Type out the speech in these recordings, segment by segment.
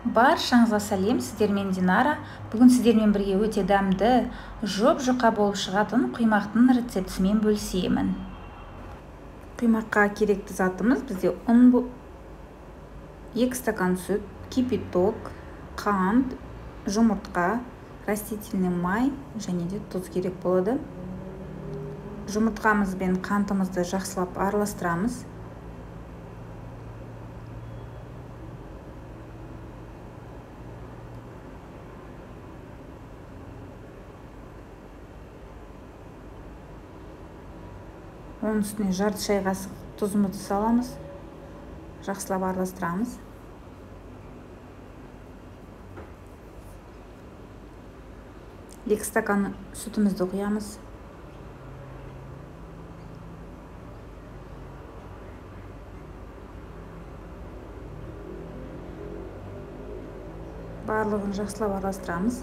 Баршаңызға сәлем, сіздермен Динара. Бүгін сіздермен бірге өте дәмді, жұп-жұқа болып шығатын құймақтың рецептісімен бөлісемін. Құймаққа керекті затымыз бізде ұн, 2 стакан сүт, кипяток, қант, жұмыртқа, растительный май және де тұз керек болады. Жұмыртқамыз бен қантымызды жақсылап араластырамыз. Оның үстіне жарты шай қасық тұзымызды саламыз. Жақсылап араластырамыз. 2 стакан сүтімізді құямыз. Барлығын жақсылап араластырамыз.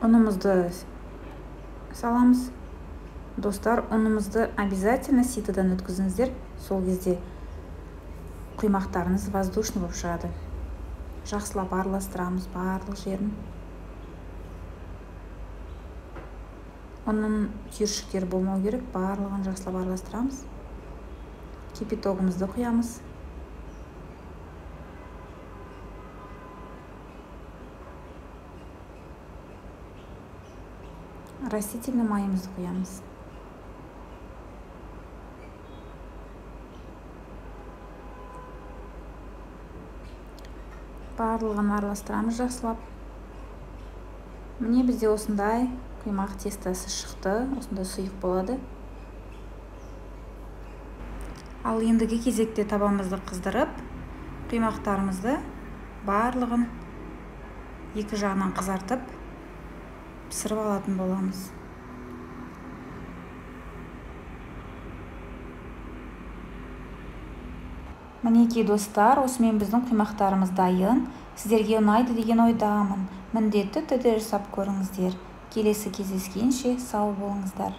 Ұнымызды саламыз. Достар, ұнымызды обязательно ситодан өткізіңіздер. Сол кезде құймақтарыңыз воздушный болып шығады. Жақсылап араластырамыз барлық жерін. Ұнның түйіршіктері болмау керек, барлығын жақсылап араластырамыз. Кипятогымызды құямыз. Растительный майымызды құямыз. Барлығын араластырамыз жақсылап. Міне бізде осындай құймақ тестасы шықты, осындай сұйық болады. Ал ендігі кезекте табамызды қыздырып, құймақтарымызды барлығын екі жағынан қызартып пісіріп алатын боламыз. Мінекей достар, осымен біздің құймақтарымыз дайын. Сіздерге ұнайды деген ойдамын. Міндетті түрде жасап көріңіздер. Келесі кездескенше сау болыңыздар.